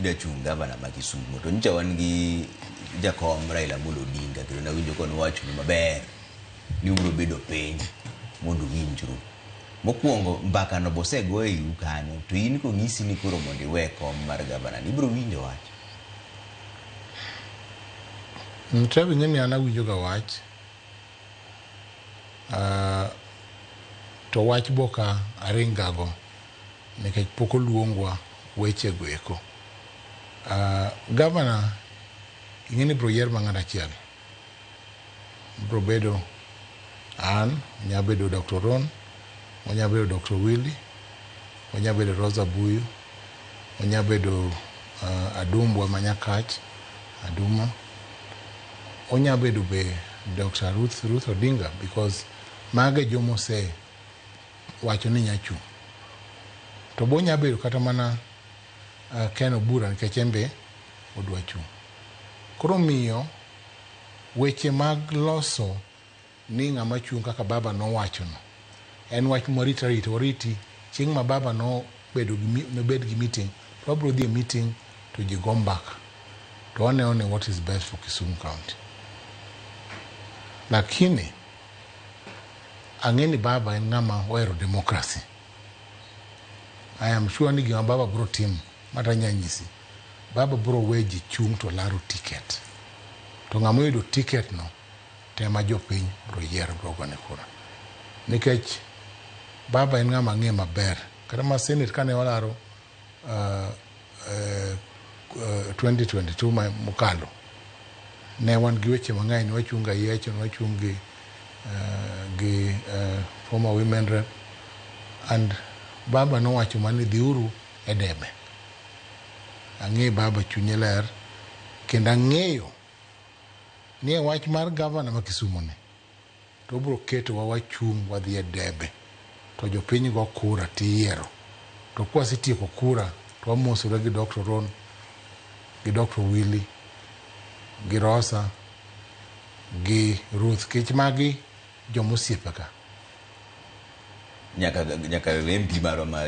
ida chung' gavana ma Kisumu to nyocha wan gi jakom Raila Amolo Odinga kendo nawinjo ka nowachonu maber ni ubiro bedo piny mondo uwinjru. Mokwongo mbaka no bosego e iu kanyo to in kong'isi ni koro mondo iwe kom mar gavana ni ibiro winjo wach. Trevor ing'e ni an awinjo ga wach to wach boka aringago nikech pok oluongwa wechego eko. Gavana ing'e ni ibiro yier ma ng'ato achiel. Biro bedo an, onya bedo Dr. Ron, onya bedo Dr. Willy, onya bedo Rosa Buyu, onya bedo Adumbwa ma Nyakach, Aduma, onya bedo be Dr. Ruth Odinga because mago e joma ose wacho ni nya chung'. To be onya bedo kata mana Ken Obura nikech en be odwa chung'. Koro omiyo weche mag loso ni ng'ama chung' kaka baba nowacho no en wach mwarito arita wariti chieng' ma baba nobedo gi nobed gi meeting to wabiro dhi e meeting to ji go mbaka to waneno ni what is best for Kisumu County. Lakini ang'e ni baba en ng'ama ohero democracy. I am sure ni gima baba biro timo mata anya nyisi baba biro we ji chung' to laro ticket to ng'ama oyudo ticket no tema jopiny biro yiero biro gone kura nikech baba en ng'ama ang'e maber kata ma senate kane walaro 2022 ma mokalo ne wan gi weche mang'eny ne wachung' gi Ayiecho ne wachung' gi former women rep and baba nowacho mana ni dhiuru e debe. Ang'e baba chunye ler kendo ang'eyo ni e wach mar gavana ma Kisumu ni to obiro ketowa wachung' wadhi e debe to jopiny go kura tiyiero to kwasetieko kura to wamosore gi Dr. Ron gi Dr. Willy gi Rosa gi Ruth kech magi jomosiepega. Nyaka MP marwa ma